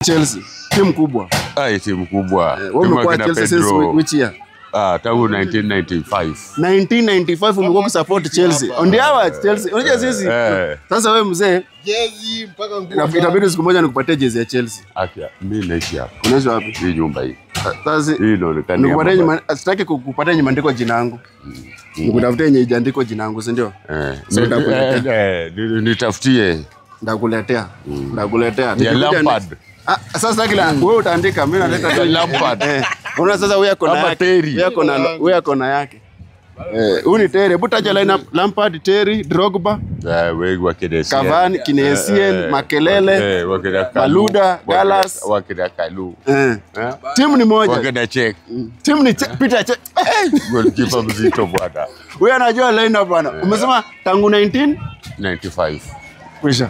Chelsea, timu kubwa. Ai, timu kubwa. Wewe Timu umekuwa akina Chelsea since Pedro. which year? Ah, tangu 1995. 1995 umekuwa kusupport Chelsea. Ndio hawa Chelsea. Unajua sisi. Sasa wewe mzee, Jezi mpaka nguo. Itabidi siku moja nikupatie jezi ya Chelsea. Afya, mimi naishi hapa. Unaishi wapi? Hii nyumba hii. Sasa Hii inaonekana. nikupatie nyuma, sitaki kukupatia yenye imeandikwa jina langu. Nikutafutie yenye ijaandikwa jina langu, si ndio? Eh, So nitakuletea. nitafutie. Ndakuletea. Ndakuletea. Ya Nikikuja Lampard. Ah, sasa kila wewe utaandika, mimi naleta Ya tu. Lampard. Unaona sasa huyu ako na Ama yake. Terry. Huyu ako na yake. Huyu ni Terry. Hebu taja lineup: Lampard, Terry, Drogba, Wengi wakina Essien. Cavani, kina Essien, Makelele, wakina Kalu, Maluda, Gallas. Wakina Kalu. Timu ni moja. Wakina Cech. Timu ni Peter Cech. Goalkeeper mzito bwana. Huyu anajua lineup bwana. Umesema tangu 19 95. Kwisha.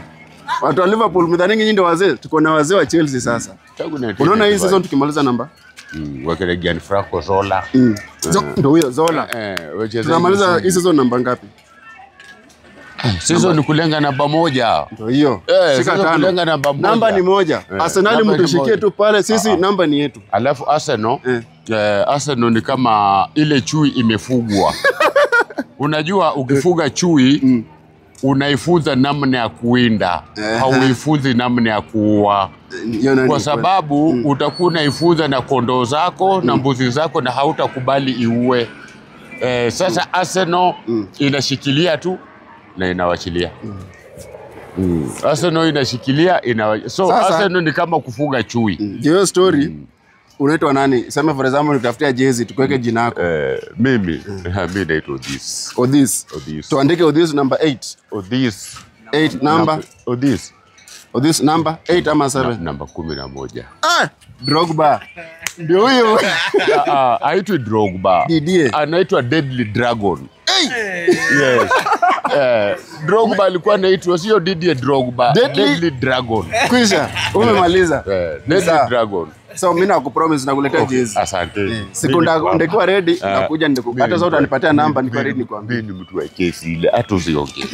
Watu wa Liverpool mdhani nyinyi ndio wazee. Tuko na wazee wa Chelsea sasa. Tangu 1995. Unaona hii season tukimaliza namba? Wakina Gianfranco Zola. Ndio huyo Zola. Wachezaji Tunamaliza hii season namba ngapi? Season ni kulenga namba moja. Ndio hiyo. Shika Sasa tano. kulenga namba moja. Namba ni moja. Arsenal namba ni mtushikie moja. tu pale, sisi namba ni yetu. Alafu Arsenal, Arsenal ni kama ile chui imefugwa. Unajua ukifuga chui unaifunza namna ya kuwinda, hauifunzi namna ya kuua. Hiyo nani Kwa ni sababu utakuwa unaifunza na kondoo zako na mbuzi zako na hautakubali iue. Sasa Arsenal inashikilia tu na inawachilia. Arsenal inashikilia so Sasa- Arsenal ni kama kufuga chui. Hiyo story unaitwa nani? Sema for example nitafutia jezi tukuweke jina yako. Mimi mimi naitwa Odhis. Odhis. Odhis. Tuandike Odhis number 8. Odhis. 8 number. Odhis. Odhis number 8 ama 7. Namba 11. Ah, Drogba. Ndio huyo. Ah, haitwi Drogba. Didier. Anaitwa Deadly Dragon. Yes. Drogba alikuwa anaitwa sio Didier Drogba, Deadly Dragon. Kwisha. Umemaliza. Deadly Sawa. Dragon. So mimi nakupromise nakuletea jezi. Asante. Siku ndikuwa ready nakuja, hata sasa utanipatia namba nikiwa ready nikwambie. Mimi ni mtu wa kesi ile, hata usiongee.